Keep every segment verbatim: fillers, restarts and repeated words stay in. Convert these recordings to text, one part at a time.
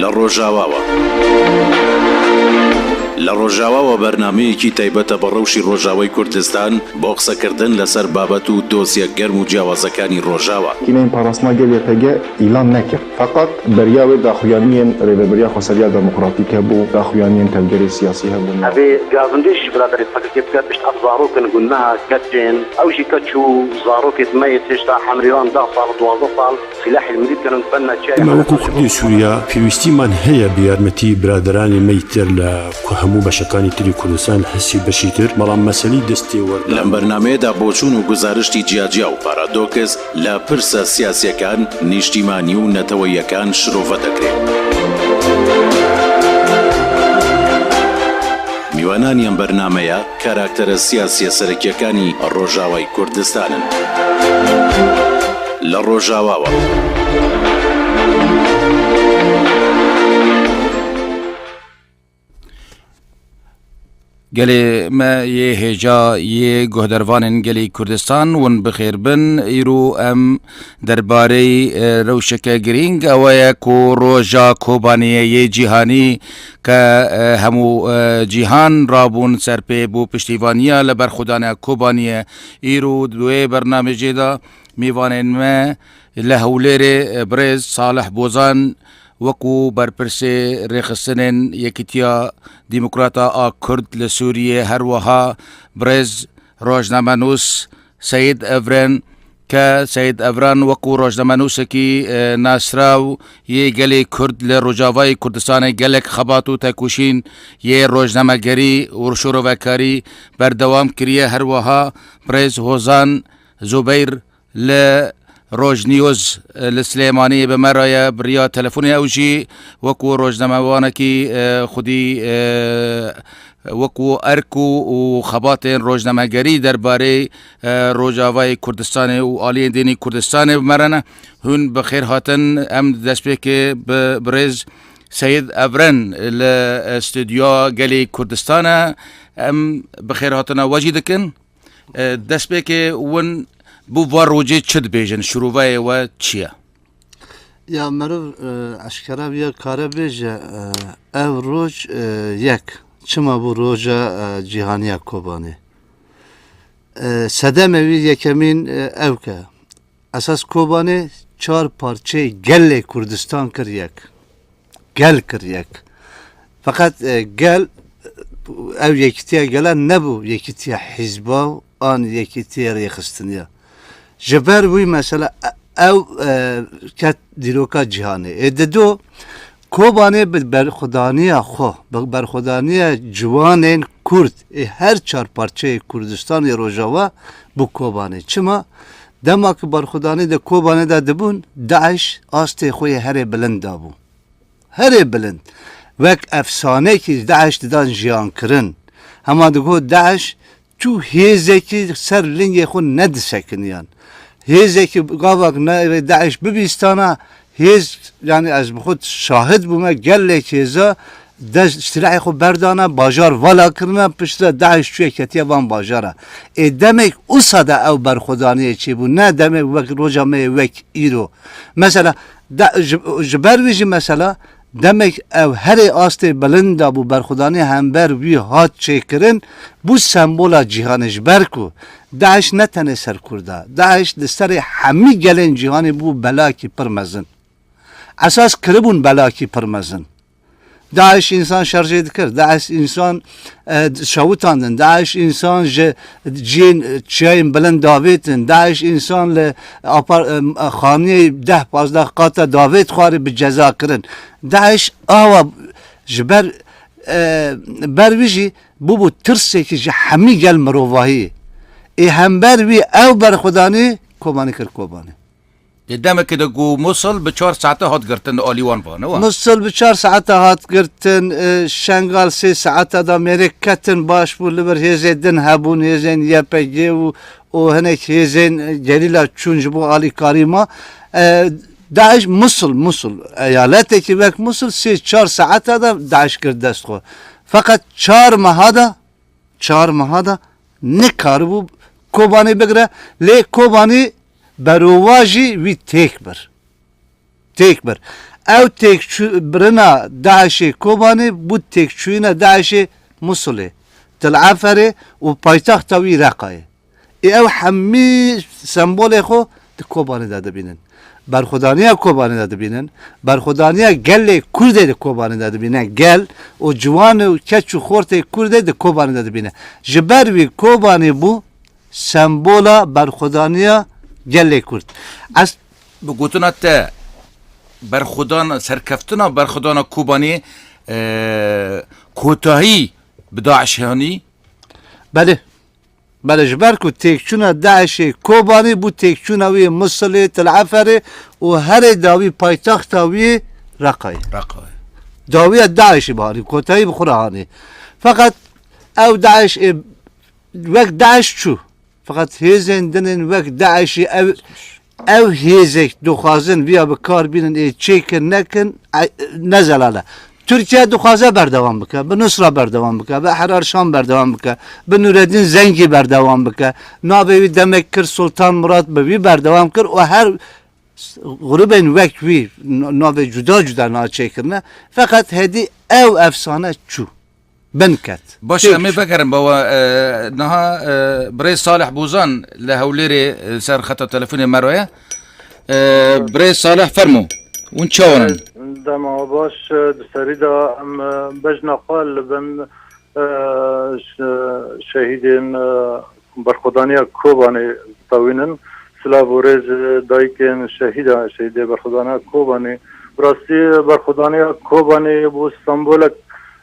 لە ڕۆژاواوە. لە ڕۆژاواوە بەرنامەیەکی تایبەتە بە ڕەوشی ڕۆژاوای کوردستان بۆ قسەکردن لەسەر بابەت و دۆسیە گەرم و جیاوازەکانی ڕۆژاوا. Kîneyên Parastina Gel Y P G îlan nekir. Feqet beriya wê daxuyaniyên Rêveberiya Xweseriya Demokratîk hebû, daxuyaniyên tevgerê siyasî hebûn. Evê gazindî ji biraderê P K K bike pişt ev zarokin ku niha keçên, ew jî keç û zarokê me yê hêşta hemrî wan deh sal, duwazdeh sal, Silahê milî dikin û benna çiyayê. ئێمە وەکو کوردی سووریا پێویستیمان هەیە بە یارمەتی برادەرانی مەیتر لە هەموو بەشەکانی تری کوردستان، لە هەسی بەشی تر، بەڵام مەسەلەی دەستێوەردان لەم بەرنامەیەدا بۆچوون و گوزارشتی جیاجیا و پارادۆکس لە پرسە سیاسیەکان، نیشتیمانی و نەتەوەیەکان شرۆڤە دەکرێت. میوانانی ئەم بەرنامەیە کاراکتەرە سیاسیە سەرەکیەکانی ڕۆژاوای کوردستانن. لە ڕۆژاواوە. Gelê me yê hêja yê guhdervanên gelê Kurdistan win bi xêr bin. Îro em derbarê, e, rewşeke girîng ew ye ku roja Kobaniyê yê cîhanî ke, e, hemû, e, cîhan rabûn ser pê bo piştîvaniya li berxwedana Kobaniyê. Îro di wê bernamejê de mêvanên me li Hewlêrê, e, birêz Salih Bozan wekû berpirsê rêxistinên Yekîtiya Demokrata a Kurd li Sûriyê, her wiha birêz rojnamenûs Seyid Evren, ke Seyid Evren wekû rojnamenûsekî, e, nasraw yê gelê Kurd li Rojavayê Kurdistanê gelek xebat û tekoşîn yê rojnamegerî û şorevekarî berdewam kiriye. Her wiha birêz Hozan Zubeyr li Rojnews, e, li Silêmaniyê bi me re ye, bi riya telefonê ew jî wekû rojnamevanekî, e, xwedî, e, wekû erk û, û xebatên rojnamegerî derbarê, e, Rojavayê Kurdistanê û aliyên dînî Kurdistanê bi me re ne. Hûn bi xêr hatin. Em destpêkê bi birêz Seyid Evren li, e, stûdyoya Gelê Kurdistan e. Em bi xêr hatina we jî dikin. E, destpêkê win bo va rojê çi dibêjin? Şiroveyê we çi ye? Ya merov, e, eşkera viya kare bêje, e, ev roj, e, yek. Çima bû roja, e, cîhaniya Kobanê? E, sedemê wî yekemîn, e, ew ke esas Kobanê çar parçeyê gelê Kurdistan kir yek. Gel kir yek. Feqet, e, gel, ew yekîtiya gela nebû yekîtiya hizba an yekîtiya rêxistiniya. Ji ber wî mesela, e, ew, e, ket dîroka cîhanê. Ê dido Kobanê bi berxwedaniya xwe, bi berxwedaniya ciwanên Kurd ê her çar parçeyê Kurdistanê Rojava bû Kobanê. Çima? Dema ku berxwedanî di Kobanê de dibûn, DAIŞ astê xwe yê herê bilind dabû. Herê bilind. Wek efsanekî DAIŞ didan jiyan kirin. Hema digot DAIŞ tu hêzekî ser lingê xwe nedisekiniyan. Hêzekî gavak navê DAIŞ bibîstana, hêz, yani ez bi xwe şahid bûme, gelek hêza dest silahê xwe berdana, bajar vala kirina, piştre DAIŞ çûye ketiye van bajara. Ê demek usa de ew berxwedaniyê çêbû, ne demek wek roja me yê wek îro. Mesela, de, ji, ji ber wî jî mesela, demek ew herê astê bilind dabû, berxwedanî hember wî hat çêkirin, bû sembola cîhanê ji ber ku DAIŞ ne tenê ser Kurda, DAIŞ li serê hemî gelên cîhanê bû belakî pir mezin. Esas kiribûn belakî pir mezin. DAIŞ însan şerjê dikir, DAIŞ însan, e, şewitandin, DAIŞ însan ji ciyên, e, çiyayên bilind davêtin, DAIŞ însan li apar-, e, xaniyê deh pazdeh qata davêt xwarê bi ceza kirin. DAIŞ awa ji ber, e, ber wî jî bûbû tirsekî ji hemî gel mirovahiyê. Ê hember wî ew berxwedanî Kobanî kir Kobanî. Lê demekê de ku Musil bi çar saete hat girtin, li alî wan va, ne wa? Musil bi çar saete hat girtin, e, Şengal sê saete de mêrek ketin, baş bû, li vir hêzê din hebûn, hêzên Y P G û, û hinek hêzên gerîla çûn ji bo alîkarî ma. E, DAIŞ Musil, Musil, eyaletekî wek Musil sê çar saete de DAIŞ kir dest xwe. Feqet çar meha de, çar meha de nikaribû Kobanê bigire, lê Kobanî berova jî wî têk bir. Têk bir. Ew têkçû-, birina DAIŞê Kobanê bû têkçûyîna DAIŞê Musulê, Til Eferê û paytexta wî Reqayê. Ê ew hemî sembolê xwe di Kobanê de dibînin. Berxwedaniya Kobanê de dibînin. Berxwedaniya gelê Kurdê di Kobanê de dibîne. Gel û ciwan û keç û xortê Kurdê di Kobanê de dibîne. Ji ber wî Kobanê bû sembola berxwedaniya gelê Kurd. Ez Bi gotina te, berxwedan, serkeftina berxwedana Kobanê, e, kotahî bi DAIŞ hanî? Belê. Belê, ji ber ku têkçûna DAIŞê Kobanê bû têkçûna wî Musilê, Til Eferê û herê dawî paytexta wî Reqayê. Reqayê. Dawiya DAIŞê bihanî, kotahî bi xwe re hanî. Feqet ew DAIŞ ê wek DAIŞ çû. Feqet hêzên din ên wek DAIŞê ew, ew hêzek dixwazin viya bi kar bînin ê çêkin nekin, e, ne zelal e. Tirkiye dixwaze berdewam bike, bi Nusra berdewam bike, bi Ehrar Şam berdewam bike, bi Nureddin Zengî berdewam bike. Navê wî demek kir Sultan Murat, bi wî berdewam kir û her grûbên wek wî n-, navê cuda cuda na çêkirine. Feqet hedî ew efsane çû. Bin ket. Baş, em ê vegerin bawa, e, niha, e, birê Salih Bozan li Hewlêrê, e, ser xeta telefonê me re ye. E, birê Salih, fermo. Hûn çawan in? Dema baş, e, di serî de em, e, bejna xwe li bin, e, ş-, şehîdên, e, berxwedaniya Kobanê tewînin. Silav û rêz dayikên şehîda, şehîdê berxwedana Kobanê. Bi rastî berxwedaniya Kobanê bû sembolek,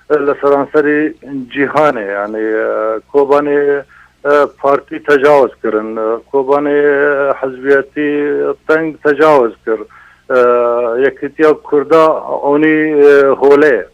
e, li seranserî cîhanê. Yanî, e, Kobanê, e, partî tecawuz kirin. E, Kobanê, e, hizbiyetî teng tecawuz kir. E, yekîtiya Kurda onî, e, holê.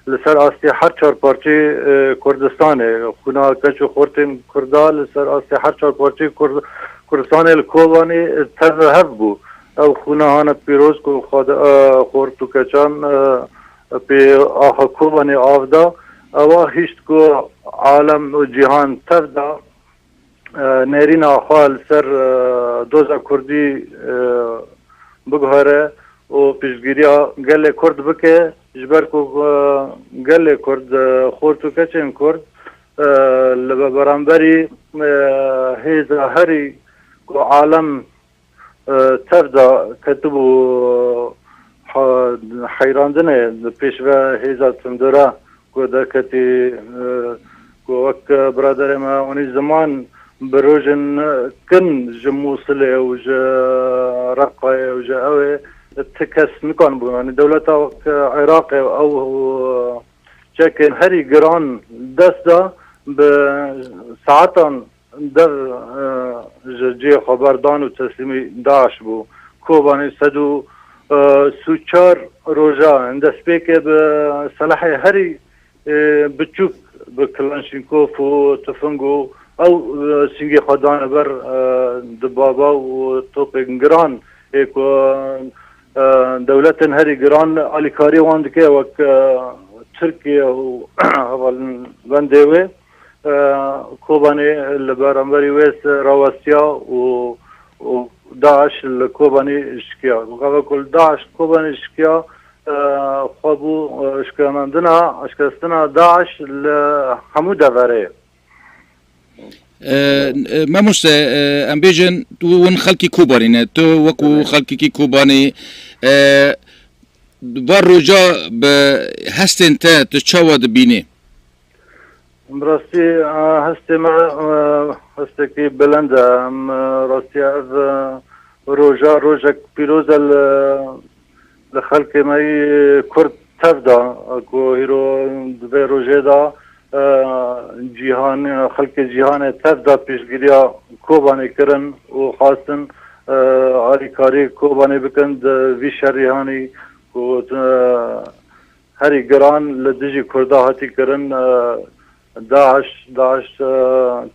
Li ser astê her çar parçeyê, e, Kurdistanê, xwîna keç û xortên Kurda li ser astê her çar parçeyê Kurd-, Kurdistanê li Kobanê, e, tev hev bû. Ew xwîna hane pîroz ku xwe di, e, xort û keçan, e, pê axa Kobanê av da, ewa hişt ku alem û cîhan tev da. E, nêrîna xwe li ser, e, doza kurdî, e, biguhere û piştgiriya gelê kurd bike, ji ber ku, e, gelê kurd, e, xort û keçên kurd, e, li be-, beramberî, e, hêza herî ku alem e, tev de ketibû, ha-, heyrandinê di pêş ve hêza tundura ku derketî, e, ku wek biraderê me onî ziman bi rojên kin ji Mûsilê û ji Reqayê û ji ew ê ti kes nikanibû. Yanî dewleta wek Iraqê ew çekên herî giran dest da bi saetan dev, e, ji cihê xwe berdan û teslîmî DAIŞ bû. Kobanê sed û sî û çar roja, destpêkê bi selehê herî, e, biçûk, bi Klaşnîkov û tifing û ew, e, sîngê xwe dane ber, e, dibaba û topên giran ê ku, e, dewletên herî giran alîkarî wan dike wek, e, Tirkiye û hevalbendê wê. e, Kobanê li beramberî wê se-, rawestiya û, û DAIŞ li Kobanê şikiya. Gava ku li DAIŞ Kobanê şikiya, e, xwe bû, e, şikandina, şikestina DAIŞ li hemû deverê. E, e, mamoste, e, em bêjin, tu hûn xelkî Kobanê ne, tu wekû Belê. Xelkekî Kobanê, e, va roja bi hestên te, tu çawa dibînî? Bi rastî, e, hestê me, e, hestekî bilind e. Em, e, rastî ev, e, roja, rojek pîroz e li, li xelkê me yî Kurd tev de, ku hîro di vê rojê de, e, cîhan, xelkê cîhanê tev de piştgiriya Kobanê kirin û xwestin, e, alîkarî Kobanê bikin di vî şerî hanî ku, e, herî giran li dijî Kurda hatî kirin, e, DAIŞ, DAIŞ, e,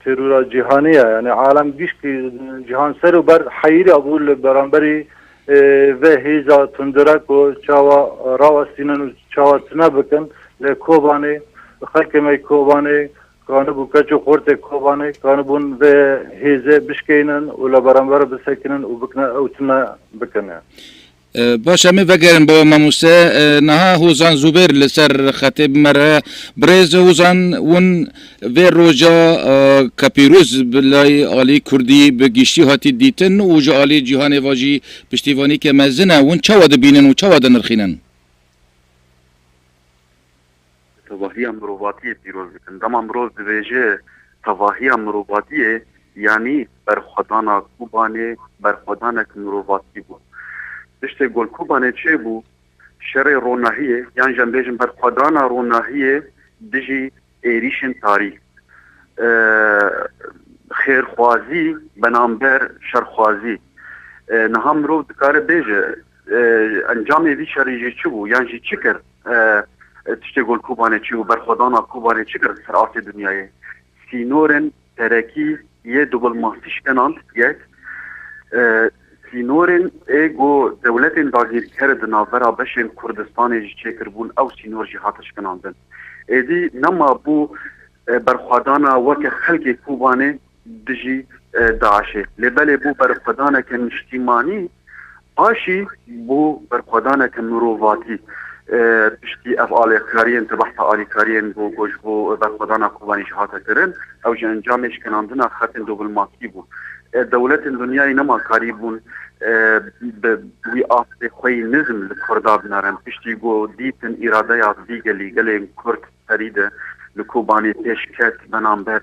terora cîhanî ye. Yanî alem gişkî cîhan ser û ber heyîra bû li beramberî, e, vê hêza tundire ku çawa rawestînin û çawa tune bikin. Lê Kobanê, xelkê me Kobanê, kanibû keç û xortê Kobanê, kanibûn vê hêzê bişkeynin û li beramber bisekinin û bikine ew tune bikine. E, baş, em ê vegerin bo mamoste. E, niha Hozan Zubêr li ser xetê bi me re. Birêz Hozan, hûn vê roja, e, ke pîroz bi lay alî Kurdî bi giştî hatî dîtin û ji alî cîhanê ve jî piştîvanîke mezin e. Hûn çawa dibînin û çawa dinirxînin? Tevahiya mirovatiyê pîroz dikin. Dema mirov dibêje tevahiya mirovatiyê, yanî berxwedana Kobanê berxwedanek mirovatî bû. Tiştê ku li Kobanê çêbû, şerê ronahiyê, yan jî em bêjin berxwedana ronahiyê dijî êrîşên tarî, e, xêrxwazî benamber şerxwazî. E, niha mirov dikare bêje, e, encamê vî şerî jî çi bû, yan jî çi kir? E, e, tiştê ku li Kobanê çi bû, berxwedana Kobanê çi kir ser astê dinyayê? Sînorên serekî yê dubulmasî şkenand yek, e, sînorên ê ku dewletên dagîrker di navbera beşên Kurdistanê jî çêkiribûn, ew sînor jî hate şkenandin. Êdî nema bû, e, berxwedana weke xelkê Kobanê dijî, e, DAIŞê. Lê belê bû berxwedaneke niştîmanî, paşî bû berxwedaneke mirovatî. E, piştî ev alîkariyên, di behsa alîkariyên bû, ku ji bo berxwedana Kobanê jî hate kirin, ew ji encamê şkenandina xetên dubulmasî bû. E, dewletên dinyayê nema karîbûn, e, bi wî astê xwe yî nizm li Kurda binerin. Piştî ku dîtin îradeya vî gelî, gelên Kurd serî de li Kobanê pêş ket benamber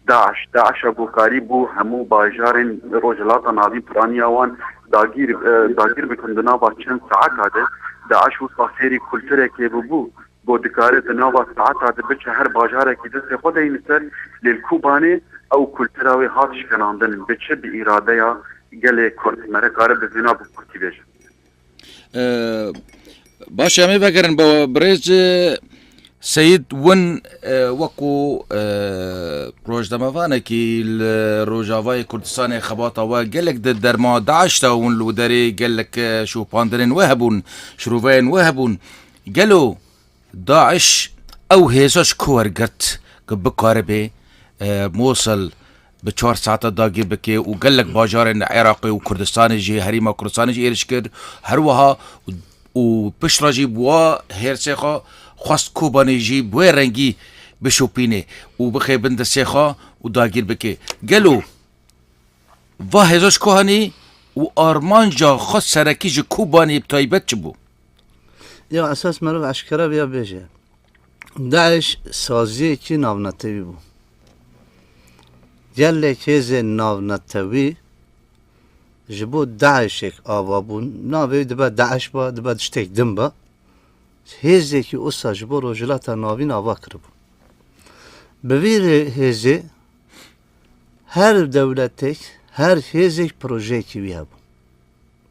DAIŞ. DAIŞa ku karî bû hemû bajarên Rojhilata Navîn piraniya wan dagîr, e, dagîr bikin di nava çend saeta de. DAIŞ wisa fêrî kulturekê bûbû, ku dikare di nava saeta de biçe her bajarekî destê xwe deyne ser, lê li Kobanê ew kultura wê hat şkenandin, biçe bi îradeya gelê Kurd. Mere kare bi vîna bi Kurdî bêje. E, baş, em ê vegerin bo birêz, e, Seyîd. Win, e, wekû, e, rojnamevanekî li Rojavayê Kurdistanê xebata we gelek di derma DAIŞ de hûn li derê gelek, e, şopandinên we hebûn, şiroveyên we hebûn. Gelo DAIŞ ew hêza ji ku wergirt ku bikaribe, e, Mosil bi çar saeta dagîr bike û gelek bajarên Iraqê û Kurdistanê jî, Herêma Kurdistanê jî êrîş kir. Her wiha û piştre jî bi wa hêrsê xwe xwest Kobanê jî bi wê rengî bişopîne û bixe bin destê xwe û dagîr bike. Gelo va hêza ji ku hanî û armanca xwe serekî ji Kobanê bi taybet çi bû? Ya esas meriv eşkere biya bêje. DAIŞ saziyekî navnetewî bû. Gelek hêzên navnetewî ji bo DAIŞek ava bûn. Navê wî dibe DAIŞ ba, dibe tiştek din ba. Hêzekî usa ji bo Rojhilata Navîn ava kiribû. Bi vî rê hêzê her dewletek, her hêzek projeyekî wî hebû.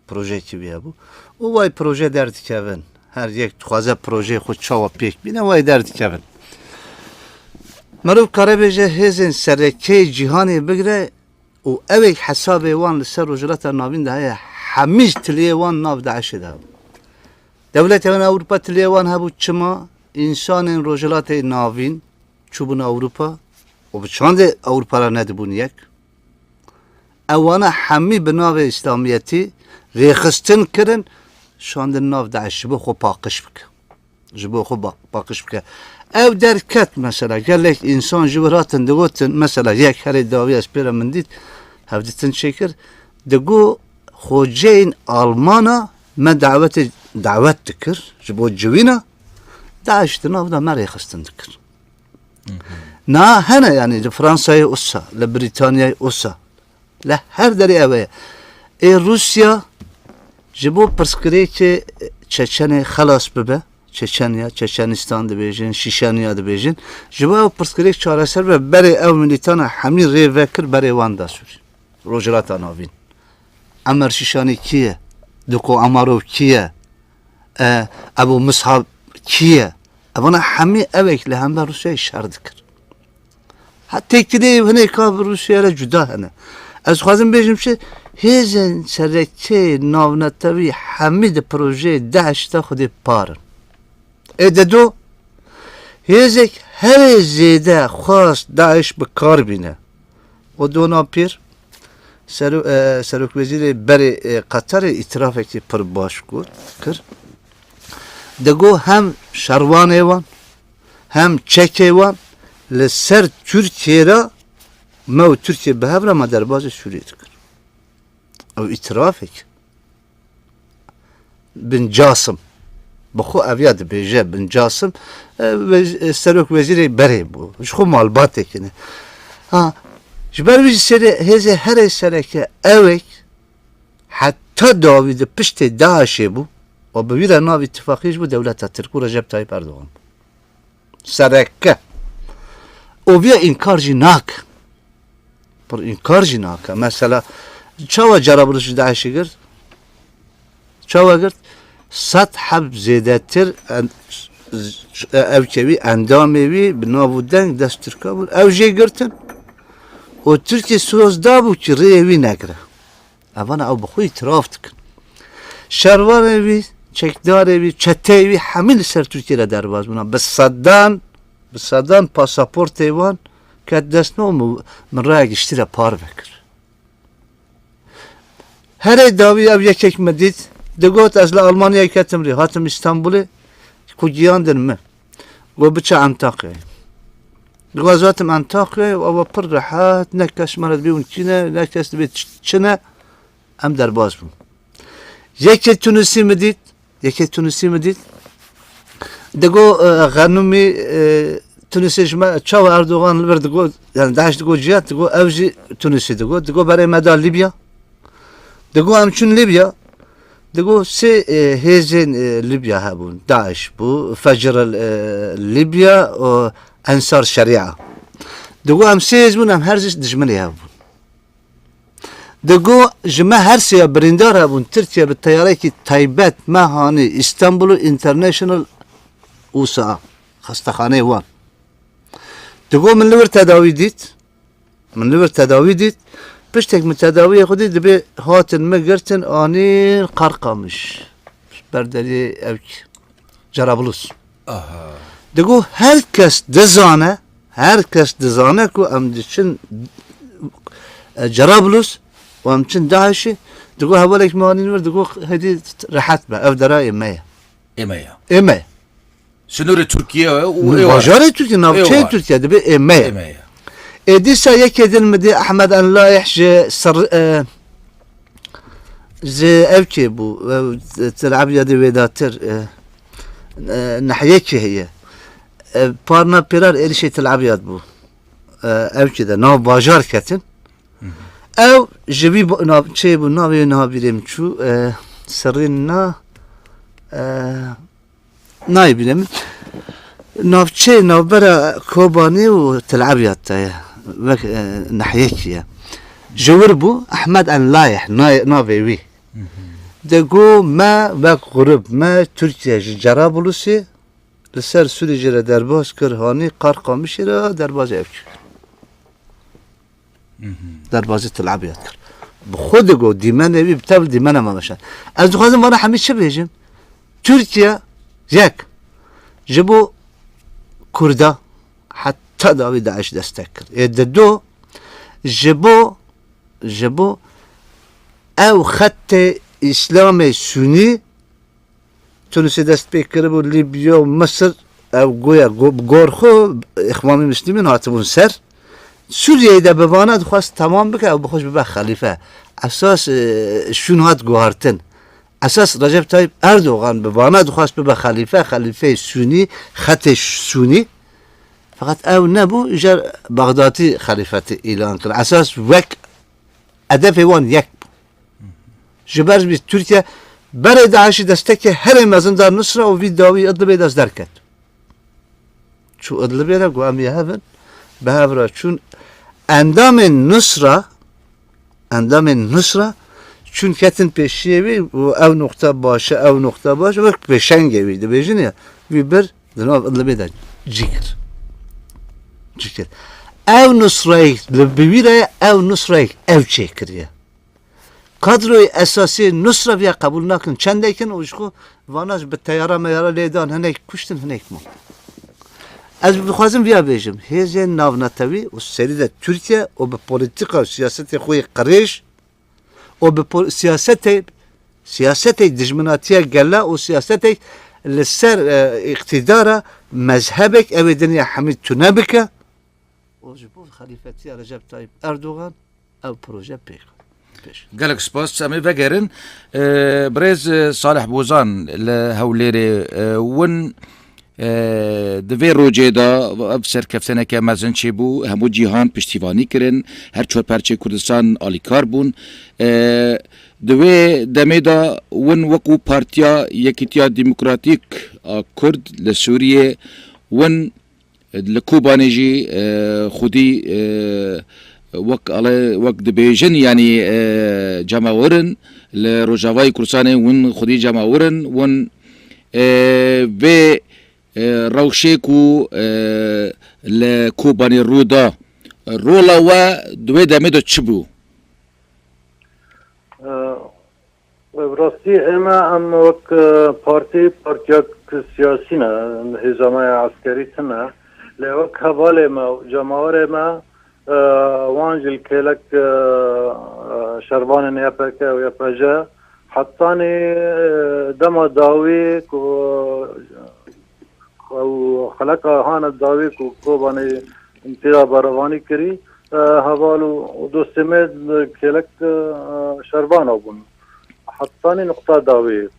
Projeyekî wî hebû. Û way proje derdikevin. Her yek dixwaze projeyê xwe çawa pêk bîne, way derdikevin. Mirov kare bêje hêzên serekeyê cîhanê bigire û ewek hesabê wan li ser Rojhilata Navîn de heye, hemî ji tiliyê wan nav DAIŞê de hebû. Dewletên Ewropa tiliyê wan hebû, çima? Însanên Rojhilatê Navîn çûbûn Ewropa û bi çandê Ewropa re nedibûn yek. Ewana hemî bi navê Îslamiyetî rêxistin kirin, şandin nav DAIŞ ji bo xwe paqij bike. Ji bo xwe ba-, paqij bike. Ev derket mesela, gelek însan ji wir hatin digotin, mesela yek herê dawî ez pê re min dît, hevdîtin çêkir, digo xoceyên Almana me dawetê, dawet dikir, ji bo ciwîna, DAIŞ di nav de me rêxistin dikir. Na hene, yanî li Fransayê usa, li Brîtanyayê usa, li her derê ev e. Ê Rûsya ji bo pirsgirêkê Çeçenê xelas bibe, Çeçenya, Çeçenistan dibêjin, Şîşenya dibêjin, ji bo ew pirsgirêk çareser be, berê ew milîtana hemî rê vekir berê wan da Sûrî. Rojhilata Navîn. Emer Şîşanî kî ye? Diko Amarov kî ye? E, Ebû Mishab kî ye? Evana hemî ewek li hember Rûsyayê şer dikir. Ha têkilê hinek a bi Rûsya re cuda hene. Ez dixwazim bêjim çi, hêzên serekeyê navnetewî hemî di projeyê DAIŞ de xwedê par in. Ê dedo, hêzek herê zêde xwest DAIŞ bi kar bîne. O dona pêr, Sero-, e, Serokwezîrê berê, e, Qatarê îtirafekî pir baş got, kir. Digo hem şerwanê wan, hem çekê wan li ser Tirkiyê re me û Tirkiye bi hev re me derbazê Sûriyê dikir. Ew îtirafek. Bin Casim. Bi xwe ev ya dibêje, Bin Casim, e, wez-, e, serok wezîrê berê bû. Ji xwe malbatê kine. Ha, ji ber wî jî serê hêzê herê sereke ewek heta dawî di piştê DAIŞê bû û bi wî re navî tifaqî ji bo dewleta Tirk û Recep Tayyip Erdogan bû. Sereke. Û viya înkar jî nake. Pir înkar jî nake. Mesela, çawa Cerablus ji DAIŞê girt? Çawa girt? Sed heb zêdetir en-, ewkê wî, endamê wî bi nav û deng dest Tirka bûn. Ew jê girtin. Û Tirkiye soz dabû ki rêyê wî negire. Evana ew bi xwe îtiraf dikin. Şervanê wî, çekdarê wî, çeteyê wî hemî li ser Tirkiye re derbas bûna. Bi sedan, bi sedan pasaportê wan ket dest min û min, min raya giştî re parve kir. Herê dawî ev yekek min dît, digot, ez li Almanyayê ketim rê, hatim Îstanbulê, ku giyandin min. Got, biçe Antakyayê. Digot, ez hatim Antakyayê û ew pir rehet, ne kes ji me re dibê hûn kî ne, ne kes dibê çi, çi ne, em derbas bûn. Yekê Tunisî min dît, yekê Tunisî min dît. Digot, e, Xenûmî, e, Tunisê ji me, çawa Erdogan li vir digot, yani DAIŞ digot cihat, digot ev jî Tunisî digot. Digot berê me da Libya. Digot em çûn Libya. Digot sê, e, hêzên, e, Libya hebûn. DAIŞ bû, Fecr el, e, Libya û Ensar Şeria. Digot em sê hêz bûn, em her sê dijminê hev bûn. Digo ji me her sêya birîndar hebûn. Tirkiye bi teyarekî taybet me hanî Îstanbul û International Usa, xestexaneyê wan. Digo min li wir tedawî dît. Min li wir tedawî dît. Piştek min tedawiyê xwe dît, dibê hatin min girtin, anîn Qarqamiş. Ber deriyê ew Cerablus. Aha. Digo her kes dizane, her kes dizane ku em diçin, e, Cerablus û em çin DAIŞê. Digo hevalek me anîn vir, digo hêdî rehet be, ev dera ê me ye. Ê me ye. Ê me ye. Sınırı Türkiye û ê war. Bajarê Türkiye, navçeyê Türkiye dibe ê me ye. Ê me ye. Ê dîsa yekê din mi dî Ehmed Enlayeh ji ser, e, ji ev kê bû, e, Tel Abyadê wêdatir, e, e, nehiyekê heye. E, parna pêrar êrişê Tel Abyad bû. E, ev kê de nav bajar ketin. Ew ji vî bo-, nav-, çê bû, navê wê niha bîrê min çû, e, serrîn na, e, Nayê bîne min. Navçeyê navbera Kobanê û Tel Abyad de ye. Wek, e, nehiyekî ye. Ji wir bû Ehmed Enlayeh, nayê, navê wî. Digo me wek grûp, me Tirkiye ji Cerabulusê li ser Sûriyê jê re derbas kir, hanî Qarqamişê re derbas ev kir. Derbazî Tel Abyad kir. Bi xwe digo dîmenê wî bi tev dîmena me meşe. Ez dixwazim vana hemî çi bêjim? Tirkiye yek ji bo Kurda heta dawî DAIŞ destek kir. Ê dido ji bo, ji bo ew xetê Îslamê Sûnî Tunisê dest pê kiribû, Libya û Misir, ew goya go-, bi gor xwe Îxwanî Muslimîn hatibûn ser. Sûriyeyê de bi vana dixwest temam bike, ew bi xwe jî bibe xelîfe. Esas, e, şûn hat guhartin. Esas Recep Tayyip Erdogan bi vana dixwest bibe xelîfe, xelîfeyê Sûnî, xetê Sûnî. Feqet ew nebû, îcar Bexdatî xelîfetî îlan kir. Esas wek hedefê wan yek bû. Ji ber vî Tirkiye berê DAIŞê destekê herê mezin da Nusra û vî dawî Idlibê dest derket. Çû Idlibê re got, em yê hev in, bi hev re çûn. Endamên Nusra, endamên Nusra çûn ketin pêşiyê wî û ew noqte baş e, ew noqte baş e, wek pêşengê wî dibêjin ya, wî bir di nav Idlibê de cî kir. Cî kir. Ew Nusrayê li bi wî re ye, ew Nusrayê ew çêkiriye. Kadroyê esasî Nusra viya qebûl nakin, çendek in û ji xwe vana ji bi teyara meyara lê dan, hinek kuştin, hinek man. Ez dixwazim viya bêjim, hêzên navnetewî û serî de Tirkiye û bi polîtîka û siyasetê xwe yê qirêj û bi po-, siyasetê, siyasetê dijminatiya gele û siyasetê li ser, e, îqtîdara mezhebek ew ê dinya hemî tune bike û ji bo xelîfetiya Recep Tayyip Erdogan ew proje pêk pêş. Gelek spas, em ê vegerin. E, birêz, e, Salih Bozan li Hewlêrê, e, win, e, di vê rojê de ev serkeftineke mezin çêbû, hemû cîhan piştîvanî kirin, her çar perçê Kurdistan alîkar bûn. E, di wê demê de win wekû Partiya Yekîtiya Demokratîk a Kurd li Sûriyê, win li Kobanê jî, e, xwedî, e, wek ale, wek dibêjin, yanî, e, cemawir in, li Rojavayê Kurdistanê win xwedî cemawir in, win, e, vê, e, rewşê ku, e, li Kobanê rû da, rola we di wê demê de çi bû? E, Bi rastî ême em wek, e, partî, partiyek siyasî ne, hêza me ya eskerî tune. Lê wek hevalê me û cemawerê me, e, wan jî li kêlek, e, e, şervanên Y P G û Y P G hetanî, e, dema dawî ku, ew xeleka hane dawî ku Kobanê tê de berevanî kirî, e, heval û, û dostê me kêlek, e, şervana bûn. Hetanî nuqta dawî.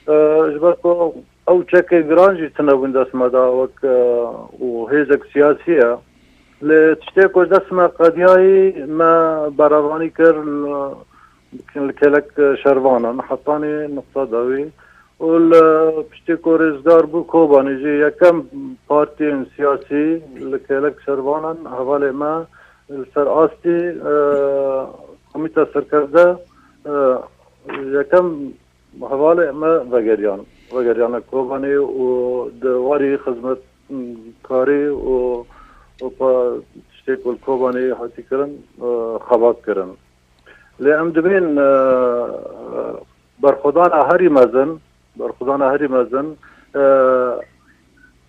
E, ji ber ku ew çekê giran jî tune bûn dest me de wek, e, û hêzek siyasî ye. Lê tiştê ku ji dest me qediyayî me berevanî kir li, li kêlek şervanan. Hetanî nuqta dawî. Û li piştî ku rêzdar bû Kobanê jî yekem partiyên siyasî li kêlek şervanan hevalê me li ser astî, e, komîta serkevde, e, yekem hevalê me vegeriyan, vegeriyane Kobanê û di warî xizmetkarî û, û pa tiştê ku li Kobanê hatî kirin, e, xebat kirin. Lê em dibên, e, berxwedana herî mezin, berxwedana herî mezin, e,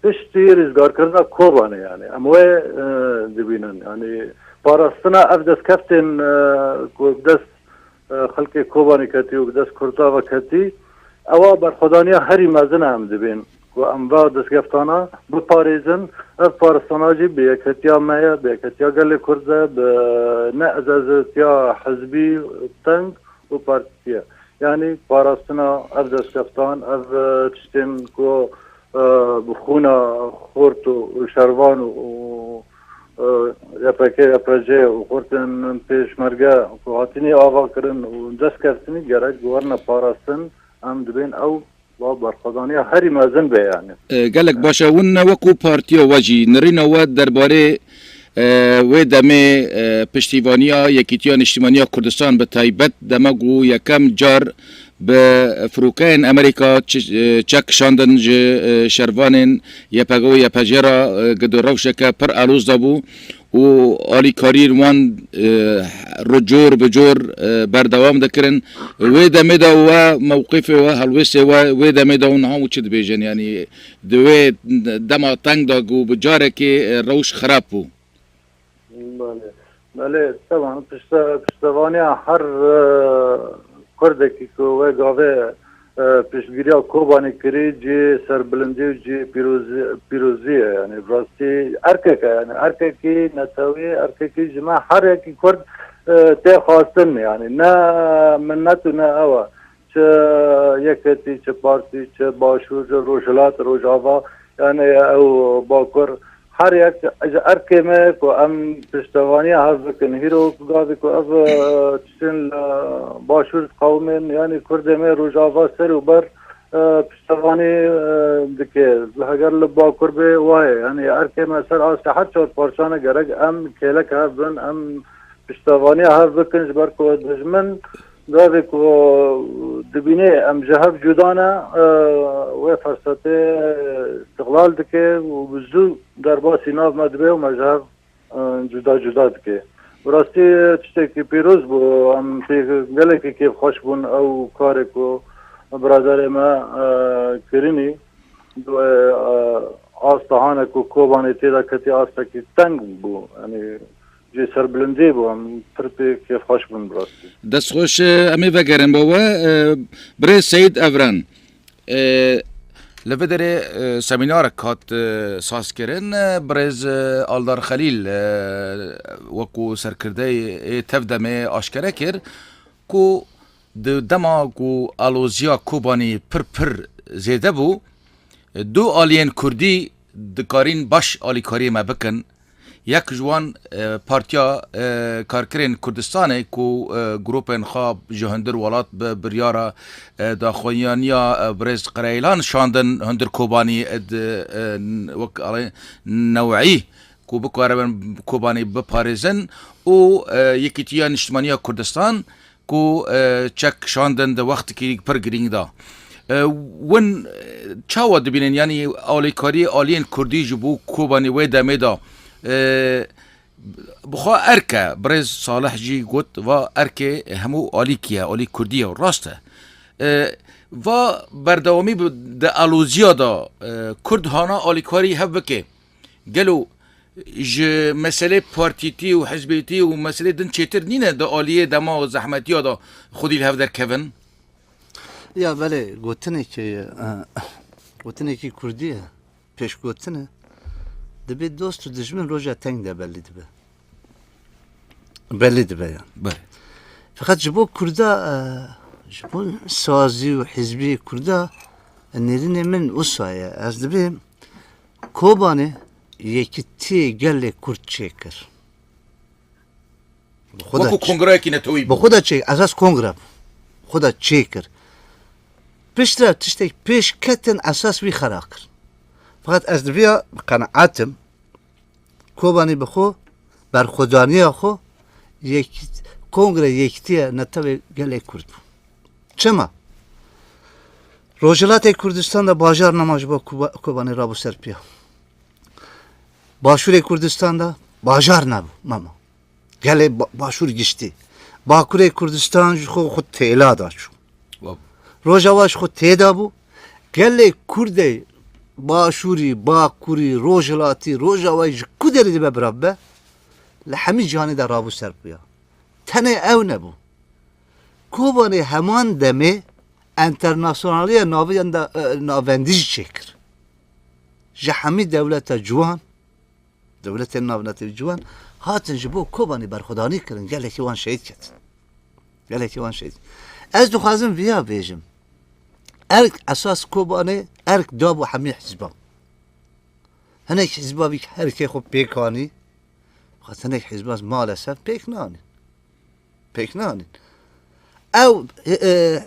piştî rîzgarkirina Kobanê, yani em wê, e, dibînin. Yani parastina ev destkeftên, e, ku dest, e, xelkê Kobanê ketî û bi dest Kurda ve ketî, ewa berxwedaniya herî mezin e em dibên ku em va destkeftana biparêzin. Ev parastina jî bi yeketiya me ye, bi yeketiya gelê Kurd e, bi ne ezezetiya hizbî teng û partî ye. Yanî parastina ev desteftan, ev, e, tiştên ku, e, bi xûna xort û, û şervan û, û, e, Y P G, Y P G û xortên pêşmerge ku hatînî ava kirin û dest keftinî gerek werine parastin, em dibên ew va berxwedaniya herî mezin be yani. E, gelek baş e. Win ne wekû partiya we jî nirîna we derbarê, e, wê demê, e, piştîvaniya Yekîtiya Niştîmaniya Kurdistan bi taybet dema ku yekem car bi firokeyên Amerîka çi-, e, çek kişandin ji, e, şervanên Y P G û Y P G re, e, gido rewşeke pir aloz de bû û alîkariyên wan, e, ro-, cor bi cor, e, berdewam dikirin. Wê demê de we mewqifê we, helwêstê we, wê demê de û niha û çi dibêjin? Yanî di wê dema teng de ku bi carekê, e, rewş xirab bû. Belê. Belê, teban, pişte-, piştevaniya her, e, Kurdekî ku wê gavê, e, piştgiriya Kobanê kirî, cihê serbilindî û cihê pîrozî, pîrozî ye. Yani, bi rastî erkek e, yani, erkekî netewî, erkekî ji me her yekî Kurd, e, tê xwestin, yani, ne minnet û ne ew e. Çi yeketî, çi partî, çi başûr, çi rojhilat, rojava, yani, ew bakur, her yek ji erkê me ku em piştevaniya hev bikin. Hîro gavê ku ev, e, tiştên li başûr qewimên, yanî Kurdê me rojava ser û ber, e, piştevanî, e, dike. Heger li bakur bê, wayê. Yanî erkê me ser astê her çar parçane gerek em kêlek hev bin, em piştevaniya hev bikin, ji ber ku dijmin gavê ku dibînê em ji hev cuda ne, e, wê fersetê, e, istiqlal dike û bi zû derbasî nav me dibe û me ji hev, e, cuda cuda dike. Bi rastî tiştekî pîroz bû. Em pê gelekî kêfxweş bûn ew karê ku biraderê me, e, kirinî. Di wê, e, asta hane ku Kobanê tê de ketî astekî teng bû. Yanî Jê serbilindê bû, em pir pê kêfxweş bûn bi rastî. Dest xweş, e, em ê vegerin bo we. E, Birêz Seyîd Evren, e, li vê derê, e, semînarek hat, e, sazkirin. E, Birêz, e, Aldar Xelîl, e, wekû serkirdeyê ê tevdemê aşkere kir ku di dema ku aloziya Kobanî pir pir zêde bû, du aliyên Kurdî dikarîn baş alîkariyê me bikin. Yek ji wan, e, Partiya, e, Karkerên Kurdistanê ku, e, grûpên xwe ji hundir welat bi biryara, e, daxuyaniya, e, birêz Qireylan şandin hundir Kobanî, e, di, e, wek alê new'î ku bikaribin Kobanî biparêzin û, e, Yekîtiya Niştimaniya Kurdistan ku, e, çek şandin di wextekî pir girîng de. E, win, e, çawa dibînin? Yanî alîkarî aliyên Kurdî ji bo Kobanî wê demê de, e, bi xwe erk e. Birêz Salih jî got, va erkê hemû alîkî ye, alî Kurdî ye û rast e. E, va berdewamî bi, di aloziya de, e, Kurd hana alîkarî hev bike. Gelo ji meselê partîtî û hizbêtî û meselê din çêtir nîne di aliyê dema zehmetiya de xwedî li hev derkevin? Ya belê, gotinekî, e, gotinekî kurdî ye, pêşgotin e. Dibê dost û dijmin roja teng de belî dibe. Belî dibe ya. Belê. Feqet ji bo kurda, e, ji bo sazî û hizbî kurda, e, nêrînê min wisa ye. Ez dibêm Kobanê yekîtiyê gelê Kurd çêkir. Bi xwe de Wekû ç- kongreyekî netewî bi bû. Xwe de çê-, esas kongre bû. Xwe de çêkir. Piştre tiştek pêş ketin esas wî xera kir. Feqet ez diviya bi qenaet im. Kobanî bi xwe berxwedaniya xwe yek, kongre yekîtiye netewê gelê Kurd bû. Çima? Rojhilatê Kurdistan de bajar nema ji bo Kuba-, Kobanê rabû ser piya. Başûrê Kurdistan de bajar nebû, mema. Gelê ba-, başûr giştî. Bakurê Kurdistan ji xwe xwe têla da çû. Wab. Rojava ji xwe têda bû. Gelê Kurdê başûrî, bakurî, rojhilatî, rojavayî ji ku derê dibe bira bibe, li hemî cîhanê de rabû ser piya. Tenê ew nebû. Kobanê heman demê enternasyonaliya naviyan de, e, navendî jî çêkir. Ji hemî dewleta ciwan, dewletên navnetewî ciwan hatin ji bo Kobanê berxwedanî kirin, gelekî wan şehîd ketin. Gelekî wan şehîd. Ez dixwazim viya bêjim. Erk esas Kobanê erk dabû hemî hizban. Hinek hizba vî erkê xwe pêk anî, xwe hinek hizba maalesef pêk nanî. Pêk nanîn. Ew, e, e,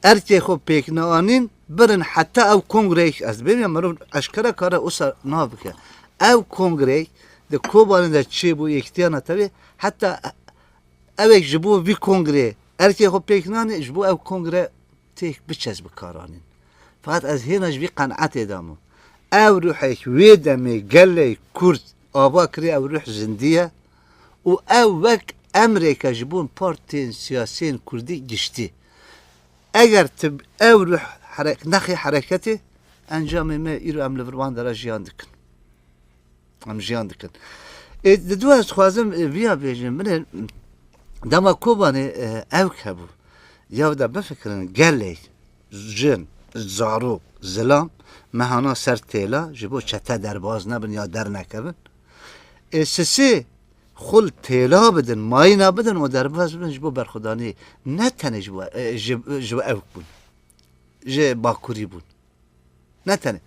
erkê xwe pêk neanîn, birin heta ew kongreyek, ez dibêm ya mirov eşkere kare wisa nav bike. Ew kongreyek di Kobanê de çêbû, yekîtiya netewî, heta ewek ji bo vî kongreyê erkê xwe pêk nanî, ji bo ew kongre têk biçe ez bi kar anîn. Feqet ez hêna ji vî qenaetê de me. Ev ruhek wê demê gelê Kurd ava kirî, ew ruh zindî ye û ew wek emrêke ji bo partiyên siyasiyên Kurdî giştî. Eger tu ev ruh herek-, nexê hereketê, encamê me îro em li vir wan dera jiyan dikin. Em jiyan dikin. Ê, di dua ez dixwazim, e, viya bêjim. Min ê dema Kobanê, e, ewk hebû. Ya de bifikirin, gelek jin, zarok, zilam mehana ser têla ji bo çete derbaz nebin ya dernekevin. Ê, sisê xul têla bidin, mayîna bidin û derbaz bibin ji bo berxwedaniyê. Ne tenê ji bo, e, ji, ji bo ewk bûn. Ji bakurî bûn. Ne tenê.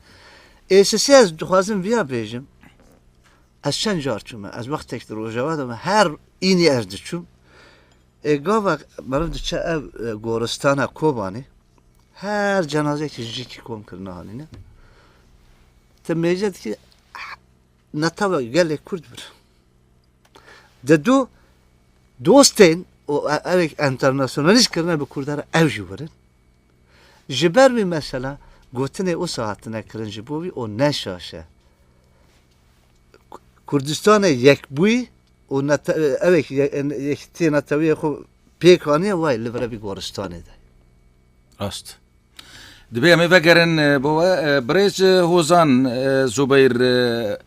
Ê sisê ez dixwazim viya bêjim. Ez çend car çûme. Ez wextek di Rojava de me. Her înî ez diçûm. Ê gava meriv diçe ev, e, goristana Kobanê. Her cenazeyekî ji cîkî kom kirine hanîne. Ti mêze dikî netewe gelê Kurd bir. Di du dostên û e-, ew ê enternasyonalîst kirine bi Kurda re ew jî werin. Ji ber wî mesela gotinê wisa hatine kirin ji bo wî û ne şaş e. Ku-, Kurdistanê yekbûyî û nete-, ew ê ye-, yekîtiyê netewiyê xwe pêk aniye, wayê li vir e vî goristanê de. Rast. Dibê em ê vegerin, e, bo we, e, birêz, e, Hozan, e, Zubeyr, e,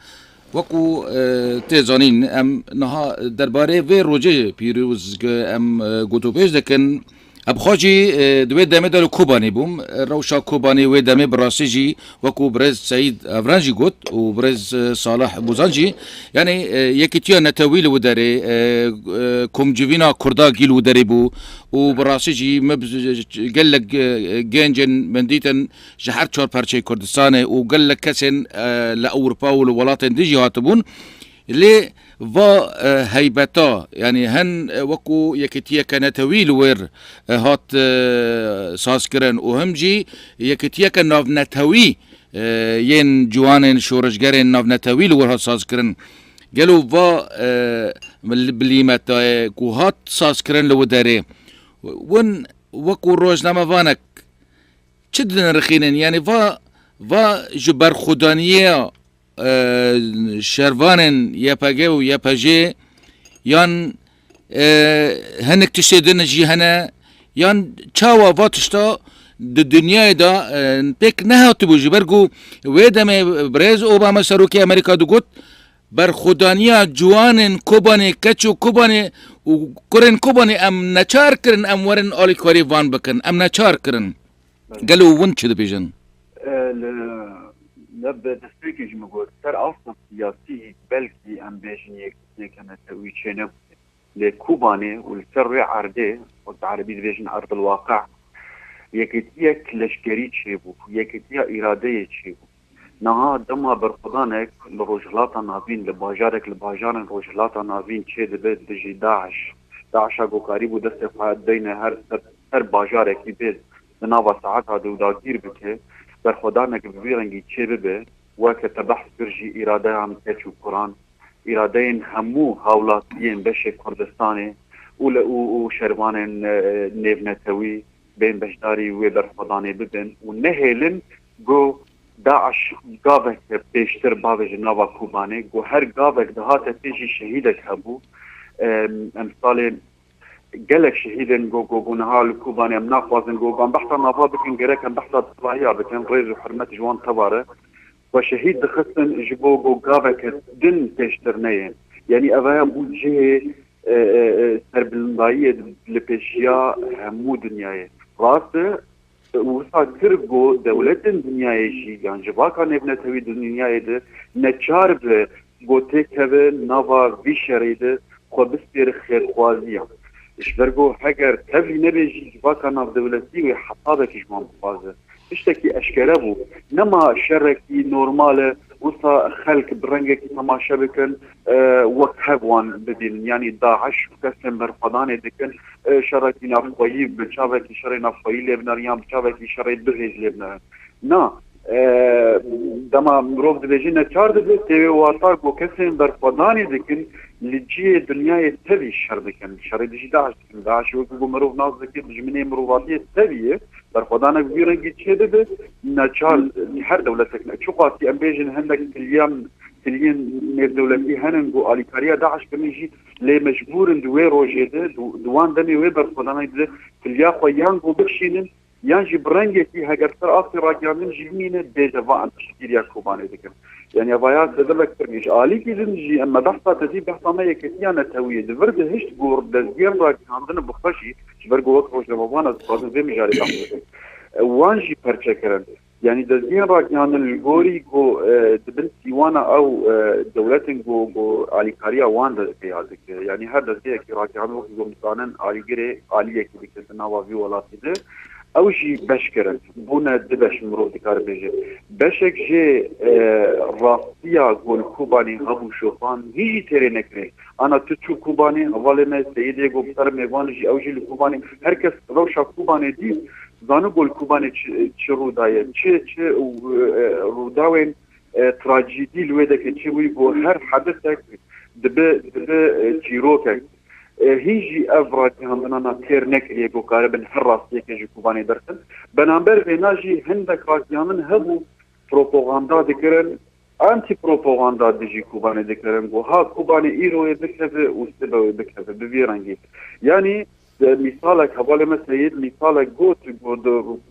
Wekû, e, tê zanîn, em niha derbarê vê rojê pîroz, e, em, e, gotûbêj dikin. Em xwe jî, e, di wê demê de li Kobanê bûm. E, rewşa Kobanê wê demê bi rastî jî, wekû birêz Seyîd Evren jî got û birêz, e, Salih Bozan jî, yanî, e, yekîtiya netewî li wê derê, e, e, komcivîna Kurda gî li wê derê bû û bi rastî jî me bi, gelek, e, gencên min dîtin ji her çar perçeyê Kurdistanê û gelek kesên, e, li Ewropa û li welatên din jî hatibûn. Lê va, e, heybeta, yanî hin, e, wekû yekîtiyeke netewî li wêr, e, hat, e, sazkirin û him jî yekîtiyeke navnetewî, e, yên ciwanên şoreşgerên navnetewî li wir hat sazkirin. Gelo va, e, mil-, bilîmetayê ku hat sazkirin li wê derê, win wekû rojnamevanek çi dinirxînin? Yanî va, va ji berxwedaniya, e, şervanên Y P G û Y P J yan, e, hinek tiştê din jî hene, yan çawa va tişta di dinyayê de, e, pêk nehatibû, ji ber ku wê demê birêz Obama serokê Amerîka digot, berxwedaniya ciwanên Kobanê, keç û Kobanê û kurên Kobanê em neçar kirin em werin alîkarî van bikin, em neçar kirin. Gelo win çi dibêjin? E, li, li bi destpêkê jî min got, ser asta siyasî belkî em bêjin yekîtiyeke netewî çênebûye. Lê Kobanê û li ser rê erdê, wek bi erebî dibêjin erdil waqi, yekîtiyek leşkerî çêbû, yekîtiya îradeyê çêbû. Niha dema berxwedanek li Rojhilata Navîn, li bajarek li bajarên Rojhilata Navîn çêdibe dijî DAIŞ, DAIŞa ku karîbû destê xwe deyne her ser, her bajarekî bê di nava saeta de û dagîr bike, berxwedanek bi vî rengî çêbibe, weke te behs kir jî îradeyan keç û kuran, îradeyên hemû hawlatiyên beşê Kurdistanê û li, û, û şervanên, e, nêvnetewî bên beşdarî wê berxwedanê bibin û nehêlin ku DAIŞ gaveke pêştir bavêje nava Kobanê, ku her gavek dihate pê jî şehîdek hebû. Em, em salê gelek şehîdên ku, ku, ku niha li Kobanê em naxwazin ku em behsa nava bikin, gerek em behsa silahiya bikin, rêz û hurmet ji wan teva re. Xwe şehîd dixistin ji bo ku gaveke din pêştir neyê. Yanî ev heye bû cihê, e, e, e, serbilindayiyê li pêşiya hemû dinyayê. Rast e, wisa kir ku dewletên dinyayê jî, yan civaka nêvnetewî di dinyayê de neçar be ku têkeve nava vî şerê de xwe bispêre xêrxwaziyan. Ji ber ku heger tevlî nebe jî civaka navdewletî wê hesabekî ji wan bixwaze. Tiştekî eşkere bû. Nema şerekî normal e, wisa xelk bi rengekî temaşe bikin, e, wek hev wan bibînin. Yanî DAIŞ û kesên berxwedanê dikin, e, şerekî navxweyî, bi çavekî şerê navxweyî lê binêrin yan bi çavekî şerê bihêz lê binêrin. Na, e, dema mirov dibêje neçar dibe, tê wê wata ku kesên berxwedanê dikin, li cihê dinyayê tevî şer dikin. Şerê dijî DAIŞ dikin. DAIŞ wekî ku mirov nas dike, dijminê mirovatiyê tevî ye. Berxwedanek bi vî rengî çêbibe, neçar her dewletek ne. Çiqasî em bêjin hindek kiliyan, kiliyên nêvdewletî henin ku alîkariya DAIŞ kirin jî, lê mecbûr in di wê rojê de, di, di wan demê wê berxwedanê de kiliya xwe yan ku bikişînin, yan jî bi rengekî heger ser astê ragihandin jî bimîne, bêje va em piştgiriya Kobanê dikin. Yanî vaya sedemektir ji alîkî din jî em me behsa te dî behsa me yekîtiya netewî ye. Di vir de hişt ku dezgehên ragihandinê bi xwe jî, ji ber ku wek rojnamevan ez dixwazim vê mijarê behs bikim. E, wan jî perçe kirin. Yanî dezgehên ragihandin li gorî ku, e, di bin sîwana ew, e, dewletên ku, ku alîkariya wan destpêya dike. Yanî her dezgehekî ragihandin wekî ku em dizanin alîgirê aliyekî dike di nava vî welatî de. Ew jî beş kirin, bûne du beş, mirov dikare bêje. Beşek jê, e, rastiya ku li Kobanê hebû şopan, hîn jî têrê nekirin. Ana tu çû Kobanê, hevalê me Seyîdê ku bi ser mêvan jî, ew jî li Kobanê, her kes rewşa Kobanê dît, zani ku li Kobanê çi, çi rû daye, çi, çi, e, rûdawên, e, trajîdî li wê deke çi bûyî ku her hedisek dibe, dibe, e, çîrokek. E, hîn jî ev ragihandinana têr nekiriye ku karibin her rastiyeke ji Kobanê derxin. Beramber vêna jî hindek ragihandin hebû, propaganda dikirin, antî-propaganda dijî Kobanê dikirin ku ha Kobanê îro wê bikeve û sibe wê bikeve, bi vî rengî. Yanî, e, mîsalek, hevalê me Seyîd mîsalek got, got,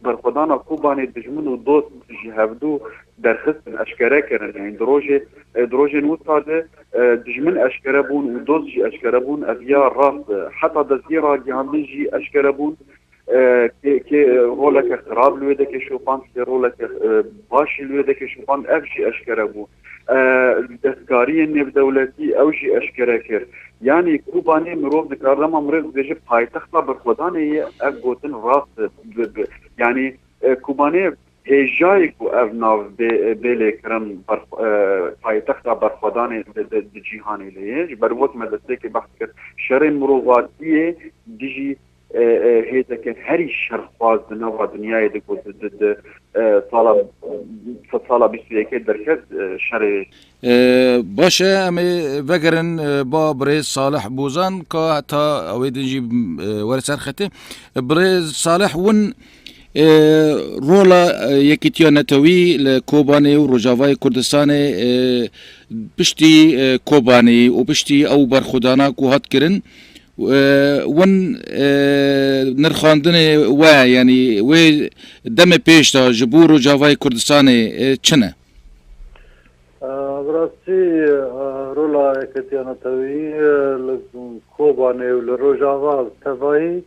berxwedana Kobanê dijmin û dost ji hevdû derxistin, eşkere kirin. Yani di rojê, e, di rojên wisa de, e, dijmin eşkere bûn û dost jî eşkere bûn. Ev ya rast, e, heta destgî ragihandin jî eşkere bûn. E, kê, kê roleke xirab li wê deke şopand, kê roleke, e, baş jî li wê deke şopand, ev jî eşkere bû. E, destkariyên nêvdewletî, ew jî eşkere kir. Yanî Kobanê mirov dikare dema mirov dibêje paytexta berxwedanê ye, ev gotin rast e. Bi, bi, yanî, e, Kobanê hêjayê ku ev nav bê, bê lêkirin ber, e, paytexta berxwedanê di, di, di cîhanê de ye. Ji ber wek me destpêkê behs kir, şerê mirovatiyê dijî, e, e, hêzeke herî şerxwaz di nava dinyayê de ku di, di, di, e, sala, sedsala bîst û yekê derket, e, şerê E, baş e, em ê vegerin, e, ba birêz Salih Bozan, ka heta ew ê din jî, e, were ser xetê. Birêz Salih, win, e, rola, e, Yekîtiya Netewî li Kobanê û Rojavayê Kurdistanê, e, piştî, e, Kobanê û piştî ew berxwedana ku hat kirin, e, win, e, nirxandinê we, yanî wê demê pêş de ji bo Rojavayê Kurdistanê, e, çi ne? E, bi rastî, e, rola Yekîtiya Netewî, e, li Kobanê û li Rojava bi tevahî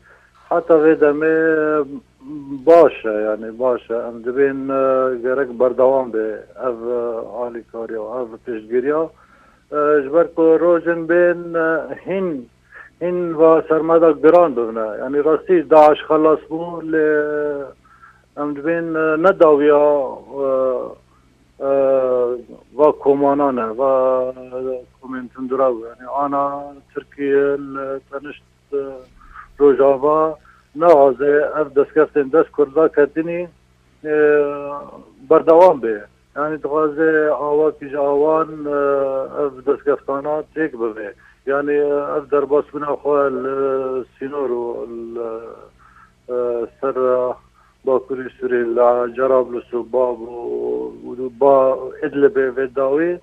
heta vê demê, e, baş e, yanî baş e. Em dibên, e, gerek berdewam be ev, e, alîkariya, ev piştgiriya. E, ji ber ku rojên bên, e, hîn, hîn va ser me de giran bibine. Yanî rastî DAIŞ xelas bû, lê em dibên, e, ne dawiya, e, e, va komanan e, va komên tundrew. Yanî ana Tirkiye li tenişt, e, Rojava naxwaze ev destkeftên dest Kurda ketinî, e, berdewam be. Yanî dixwaze awakî ji awan, e, ev destkeftana têk bibe. Yanî ev derbasbûna xwe li sînor û li, e, ser Bakurê Sûriyê, li Cerablus û Bab û, û ba Idlibê vê dawî.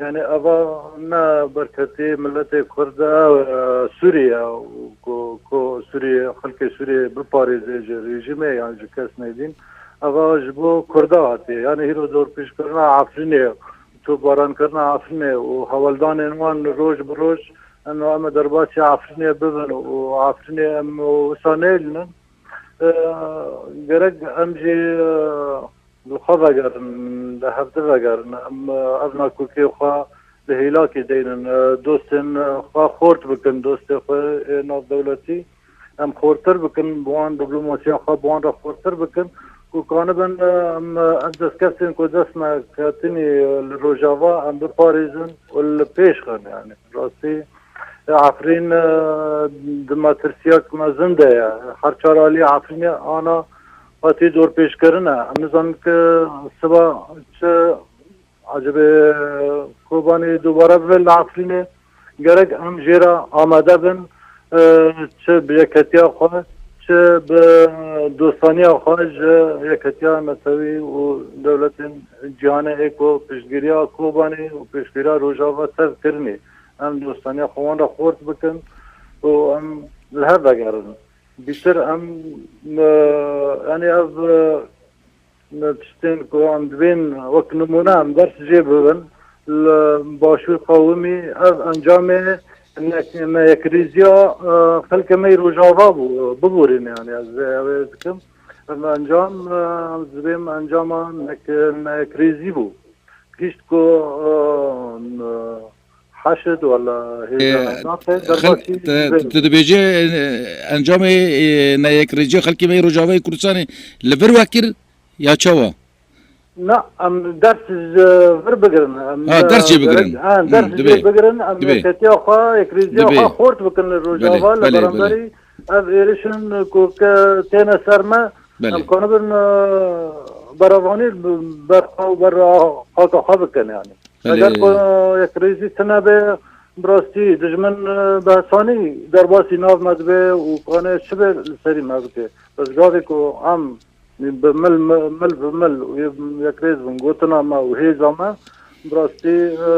Yanî eva ne berketî miletê Kurd e, e, Sûriye û ku, ku Sûriye, xelkê Sûriye biparêze ji rejîmê yan ji kesnê din. Eva ji bo Kurda hatiye. Yanî hîro dorpêçkirina Efrînê, topbarankirina Efrînê û hewldanên wan roj bi roj, em, em ê derbasî Efrînê bibin û Efrînê em wisa nêlînin. E, gerek em jî, e, li xwe vegerin, li hevdi vegerin. Em, e, ev nakokiyê xwe li hêlakê deynin. E, dostên, e, xwe xort bikin, dostê xwe ê navdewletî. Em xortir bikin, bi wan diplomasiya xwe bi wan re xortir bikin. Ku kanibin, e, em, e, ev destkeftên ku dest me ketinî, e, li Rojava em biparêzin û li pêş xin, yanî. Rastî, e, Efrîn, e, di metirsiyek mezin de ye. Her çar alî Efrînê ana hatî dorpêçkirin e. Em nizanin ki siba çi, acibê Kobanê dubare bibe li Efrînê. Gerek em jê re amade bin, e, çi bi yeketiya xwe, çi bi dostaniya xwe ji Yeketiya Netewî û dewletên cîhanê ê ku piştgiriya Kobanê û piştgiriya Rojava tev kirinê. Em dostaniya xwe wan re xort bikin û em li hev vegerin. Bîtir em, e, yanî ev, e, tiştên ku em dibên wek nimûne em ders jê bibin, li başûr qewimî ev encamê nek-, neyekrêziya, e, xelkê me yê Rojava bû, biborîne, yanî ez vê ew ê dikim. Ev encam, e, em dibên encama nek-, neyekrêzî bû. Gişt ku, e, heşt wala hêza, e, nake, xel-, derbasî te, vê. Tu dibêje, e, encamê, e, neyekrêziya xelkê me yê Rojavayê Kurdistanê li vir wekir ya çawa? Na, em ders ji vir bigirin. Em, ha, ders jê bigirin. Ha, hmm, ders jê bigirin. Em yeketiya xwe, yekrêziya xwe xort bikin li Rojava, li beramberî ev êrişin ku ke têne ser me. Belê. Em kanibin, e, berevanî ber xwe û ber xaka xwe bikin, yanî. Belê. Eger ku yekrêzî tune be, bi rastî dijmin, e, bi hesanî derbasî nav me dibe û kane çi be li serî me bike. Bes gavê ku em bi mil, mil bi mil û yekrêz bin gotina me û hêza me, bi rastî, e,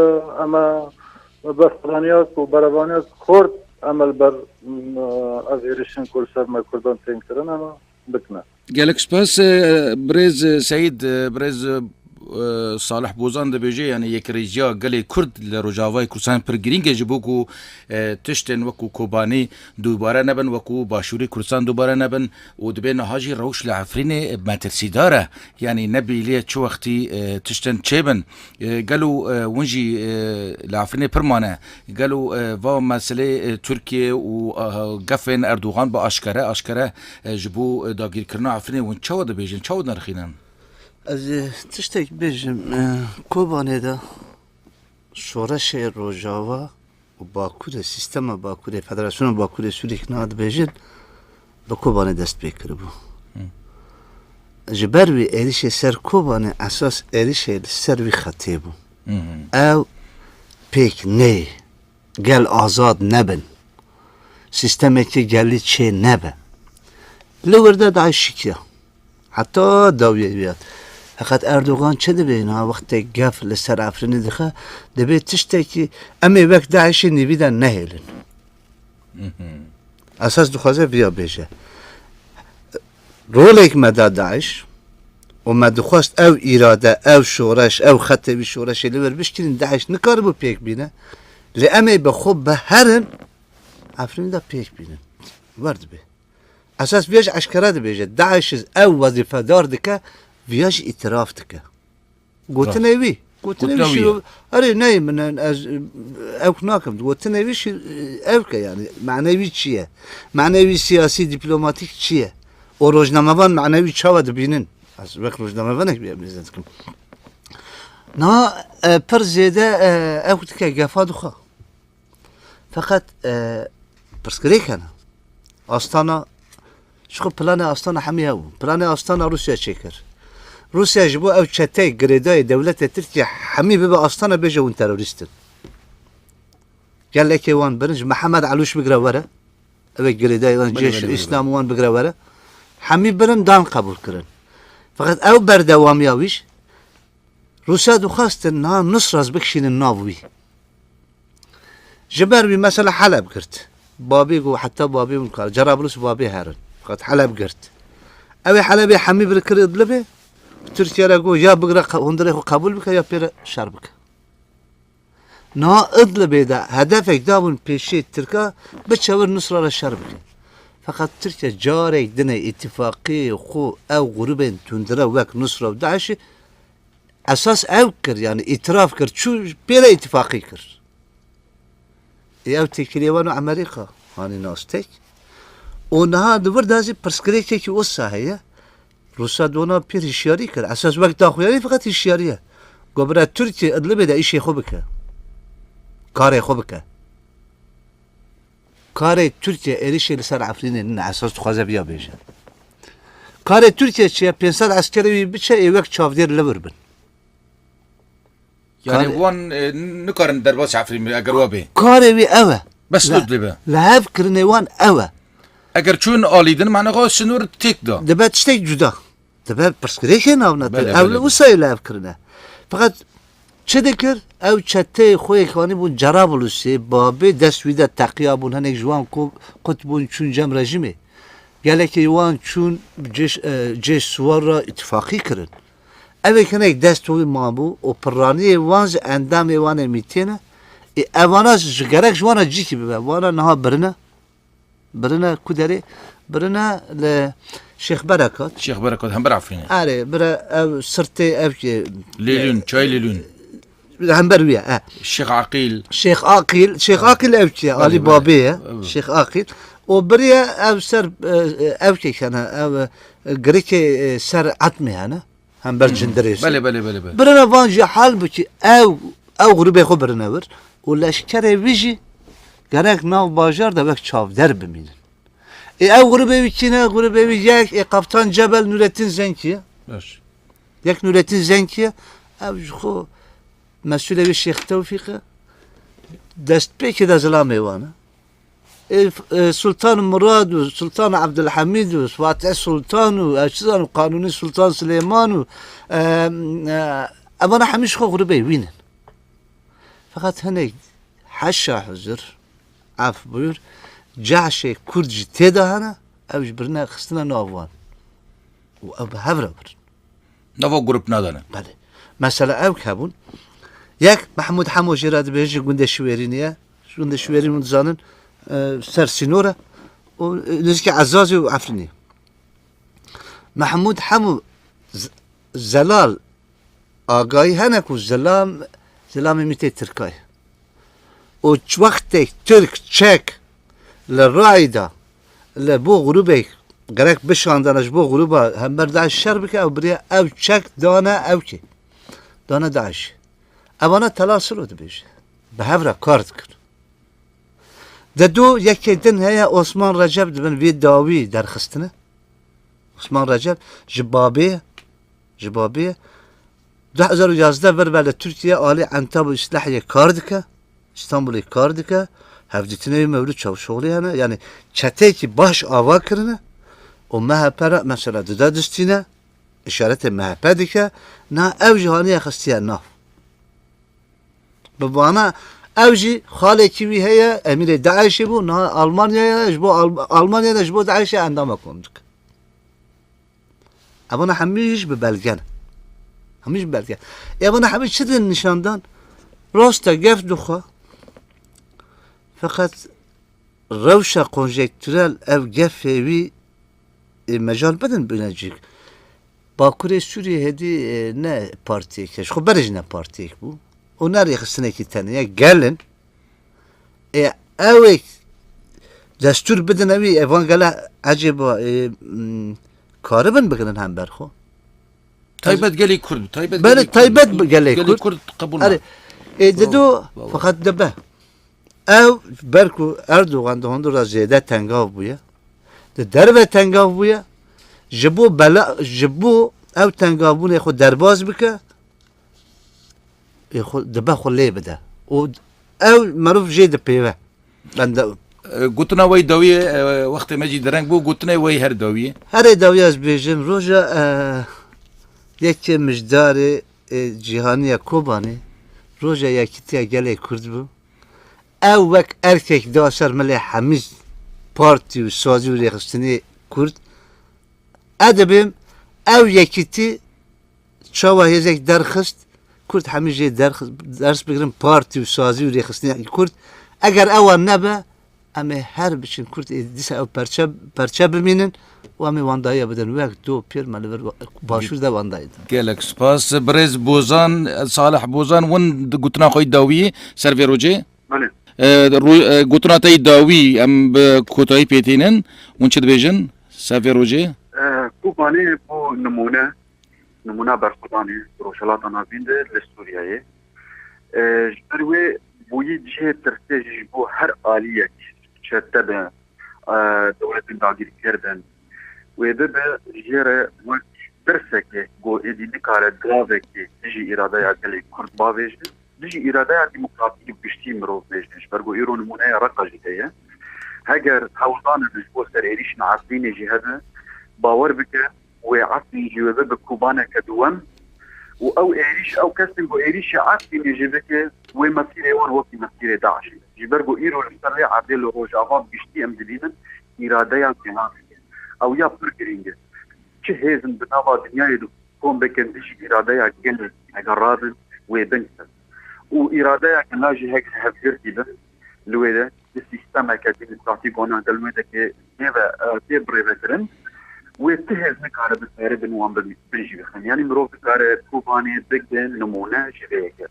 em e berxwedaniya ku berevaniya xort em e li ber, e, ev êrişên ku li ser me Kurdan tên kirin, em e bikine. Gelek spas, e, birêz, e, Seyîd, e, birêz, e, e, Salih Bozan dibêje, yani yekrêjiya gelê Kurd li Rojavayê Kurdistan pir girîng e, ji bo ku, e, tiştên wekû Kobanê dubare nebin, wekû Başûrê Kurdistan dubare nebin û dibê niha jî rewş li Efrînê metirsîdar e. Yani ne bêlî ye çi wextî, e, tiştên çêbin. E, gelo, e, hûn jî, e, li Efrînê pir mane. Gelo, e, va meselê, e, Tirkiye û, e, gefên Erdogan bi aşkere, aşkere, e, ji bo, e, dagîrkirina Efrînê hûn çawa dibêjin, çawa dinirxînin? Ez, e, tiştek bêjim, e, Kobanê de şoreşê Rojava û Bakurê, sîstema Bakurê, Federasyona Bakurê Sûriyê ki niha dibêjin, bi Kobanê dest pê kiribû. Hı. Ji ber wî êrişê ser Kobanê esas êrişê li ser wî xetê bû. Hı hı. Ew pêk neyê. Gel azad nebin. Sîstemekî gelî çê nebe. Li wir de DAIŞ şikiya. Heta dawiyê wî hat. Feqet Erdogan çi dibê niha wextê gef li ser Efrînê dixe, dibê tiştekî em ê wek DAIŞê nîvî de nehêlin. Mhm. Esas dixwaze viya bêje. Rolek me da DAIŞ û me dixwest ew îrade, ew şoreş, ew xetê wî şoreşê li wir bişkînin, DAIŞ nikaribû pêk bîne. Lê em ê bi xwe biherin, Efrînê de pêk bînin. Wer dibê. Esas viya jî eşkere dibêje. DAIŞ ew wezîfedar dike, viya jî îtiraf dike. Gotinê wî. Gotinê wî şîro-, erê, neyê min, ez, ew nakim. Gotinê wî şî-, ew ke yani. Manê wî çi ye? Manê wî siyasî, dîplomatîk çi ye? Û rojnamevan manê wî çawa dibînin? Ez wek rojnamevanek bî em nêzin dikim. Na, e, pir zêde, e, ew dike gefa dixwe. Feqet, e, pirsgirêk hene. Astana, ji xwe planê Astana hemî ew bû. Planê Astana Rûsya çêkir. Rûsya ji bo ew çeteyê girêdayê dewletê Tirkiye hemî bibe Astana bêje hûn terorîst in. Gelekê wan birin, ji Mihemed Elûş bigire were. Ew ê girêdayê wan, Belê, Cêş belê, belê, Îslam belê. wan bigire were. Hemî birin dan qebûl kirin. Feqet ew berdewamiya wî jî Rûsya dixwestin niha Nusra bikişînin nav wî. Ji ber wî mesela Heleb girt. Babê got heta babê hûn kar. Cerablus babê herin. Qet Heleb girt. Ew ê Helebê hemî biri kir Idlibê. Tirkiye re got ya bigire qe-, hundirê xwe qebûl bike ya pê re şer bike. Niha Idlibê de hedefek dabûn pêşiyê Tirka biçe wir Nusra re şer bike. Feqet Tirkiye carek dinê îtîfaqiyê xwe ew grûbên tundire wek Nusra û DAIŞ'ê esas ew kir, yani îtiraf kir, çû pê re îtîfaqî kir. Ê ew têkiliyê wan û Amerîka hanî nastek. Û niha di vir de jî pirsgirêkekî wisa heye. Rûsya di wana pir hişyarî kir. Esas wek daxuyarî feqet hişyarî ye. Got bira Tirkiye Idlibê de îşê xwe bike. Karê xwe bike. Karê Tirkiye êrişê li ser Efrînê nîne, esas dixwaze viya bêje. Karê Tirkiye çi ye? Pênc sed eskerê wî biçe ê wek çavdêr li vir bin. Yani Karê wan, e, nikarin derbas Efrîn bin, eger wa bê. Karê wî ew e. Bes li, tu dibe. Li hev kirinê wan ew e. Eger çûn alî din, mane xwe sinûr têk da. Dibe tiştek cuda. Dibe pirsgirêkê navnete. Belê, Ev belê, li belê. Wisa yê li hev kirine. Feqet çi dikir? Ew çeteyê xwe yê kanî bûn Cerablusê, babê dest wî de teqiya bûn, hinek ji wan ku qut bûn çûn cem rejîmê. Gelekê wan çûn cêş, e, cêş siwar re îtifaqî kirin. Ev ê hinek dest wî mabû û pirraniyê wan ji endamê wan ê mîtê ne. Ê evana ji gerek ji wana cîkî bibe. Wana niha birine. Birine ku derê? Birine li Şêx Berekat. Şêx Berekat, hember Efrînê. Erê, bire ev sirtê ev ki Lêlûn, çay Lêlûn. Hember wî ye, e. Şêx Aqîl. Şêx Aqîl, Şêx Aqîl ev ki ye, Belê, alî belê. babê ye. Evet. Şêx Aqîl. O biriye ev ser, e, ev kek hene, ev, e, girikê, e, ser etmê hene. Hember Hı hı. cindirê. Belê, belê, belê, belê. Birine van jî hal bikî ew, ew grûbê xwe birine vir. Û leşkerê wî jî gerek nav bajar de wek çavder bimînin. Ê ew grûbê wî kî ne? Grûbê wî yek, ê Kaptan Cebel Nurettin Zenkî ye. Baş. Yek Nurettin Zenkî ye. Ev ji xwe mesûlê wî Şêx Tewfîq e. Destpêkê de zilamê wan e. E, f-, e, Sultan Murad û Sultan Abdulhamîd û Fatih Sultan û, e, çi zanim, Kanûnî Sultan Silêman û, e, e, evana hemî ji xwe grûbê wî ne. Feqet hinek heşa huzur, af buyur, cehşê Kurd jî tê de hene, ew ji birine xistine nav wan. Û ew bi hev re birin. Nava grup nadane. Belê. Mesela ew hebûn. Yek Mehmûd Hemo jê re dibêje gundê Şiwêrînê ye. Gundê Şiwêrîn hûn dizanin, e, ser sînor e. Û, e, nêzîkî Ezazê û Efrînê. Mehmûd Hemo Z-, Zelal agayî hene ku Zelam, Zelamê mîtê Tirkay. Û ç-, wextê Tirk çek li rayda, li bo grûbek gerek bişandana ji bo grûba hember DAIŞ şer bike, ew biriye ew çek dane ew kê. Dane DAIŞ. Evana Tela Silo dibêje. Bi hev re kar dikin. Di du yekê din heye Osman Recep dibin vê dawî derxistine. Osman Recep ji babê, ji babê du hezar û yazdeh vir ve li Tirkiye alî Entab û Îslahiyê kar dike. Îstanbulê kar dike. Hevdîtinê wî Mewlûd Çavuşoglî hene. Yani çeteyekî baş ava kirine. Û M H P re mesela dide distîne. Îşaretê M H P dike. Na ew jî haniye xistiye nav. Bi vana ew jî xalekî wî heye, emîrê DAIŞê bû, niha Almanyaya ji bo Al-, Almanyaya ji bo DAIŞê endama kom dike. Evana hemî ji bi belge ne. Hemî ji bi belge. Evana hemî çi din nîşan dan? Rast e, gef dixwe. Feqet rewşa konjektürel ev gefê wî, ê, mecal bidin bine cîk. Bakurê Sûriyê hêdî, ê, ne partiyek e. Ji xwe berê jî ne partiyek bû. Û ne rêxistinekî tenê ye. Gel in. Ê, ew ê destûr bidin ewî, ê, van gele ecêba, ê, m, karibin bigirin hember xwe. Taybet gelê Kurd, taybet Belê gelê taybet Kurd. Gelê Gelê Kurd. Kurd qebûl Erê, nake. Ê, dido, Wa, wa, wa. Feqet dibe. Ew ber ku Erdogan di hundir de zêde tengav bûye, di derve tengav bûye, ji bo bela, ji bo ew tengavbûnê xwe derbas bike, ê xwe, dibe xwe lê bide. Û ew meriv jê dipêve. Ben de E, gotina wê dawiyê, e, wextê me jî dereng bû, gotinê wê her dawiyê. Herê dawiya ez bêjim, roja, e, yekê mijdarê, e, cîhanî ya Kobanê, roja yekîtiya gelê Kurd bû. Ew wek erkek da ser milê hemî partî û sazî û rêxistinê Kurd. Ez dibêm ew yekîtî çawa hêzek derxist, Kurd hemî jê derxist, ders bigirin partî û sazî û rêxistinê Kurd. Eger ewa nebe, em ê her biçin Kurd ê dîsa ew perçe, perçe bimînin û em ê wandayiya bidin. Wek do pêr me li vir Başûr de wandayî din. Gelek spas. Birêz Bozan, Salih Bozan, win di gotina xwe dawiyê ser vê rojê. Belê. E, ro-, e, gotina te yî dawî em bi kotayî pê tînin. Hûn çi dibêjin ser vê rojê? E, Kobanê bû nimûne, nimûna berxwedanê Rojhilata Navîn de li Sûriyeyê. E, ji ber wê bûyî cihê tirsê ji bo her aliyek, çete be, e, dewletên dagîrker bin. Wê bibe jê re wek tirsekê ku êdî nikare gavekê dijî îradeya gelê Kurd bavêje. Dijî îradeya demokratîk bi giştî mirov bêjin, ji ber ku îro nimûneya Reqa jî heye. Heger hewl danin ji bo ser êrîşên Efrînê jî hebe, bawer bike, wê Efrîn jî wê bibe Kobaneke duwem û ew êrîş, ew kesên ku êrîşê Efrînê jî bike, wê mesîrê wan wekî mesîrê DAIŞê. Ji ber ku îro li ser vê erdê li Rojava bi giştî em dibînin îradeya gelan heye. Ew ya pir girîng e. Çi hêz in di nava dinyayê de kom bikin dijî îradeya gelê, heger rabin, wê bin ser. Û îradeya gela jî heger hevgirtî bin li wê de, di sîstemeke demokratîk wana gel wê de ke tê ve, e, tê birêvekirin, wê ti hêz nikare bi pere bin wan bin, bin jî bixin. Yanî mirov dikare Kobanê bigre nimûne ji vê yekê.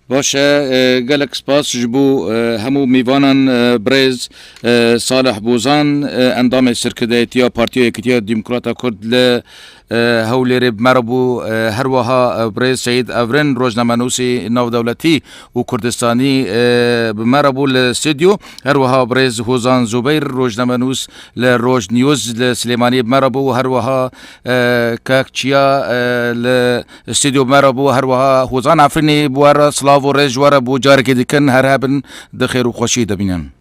Baş e, e, gelek spas ji bo, e, hemû mêvanan, e, birêz, e, Salih Bozan, e, endamê Serkirdeyetiya Partiya Yekîtiya Demokrata Kurd li, e, Hewlêrê bi me re bû, e, her wiha, e, birêz Seyîd Evrin, rojnamenûsê navdewletî û Kurdistanî, e, bi me re bû li stûdyo, her wiha birêz Hozan Zubeyr, rojnamenûs li Roj News li Silêmaniyê bi me re bû û her wiha, e, kak Çiya, e, li stûdyo bi me re bû, her wiha Hozan Efrînî bi we re silav û rêz ji we re bû. Carekê dikin her hebin, di xêr û xweşiyê de bînin.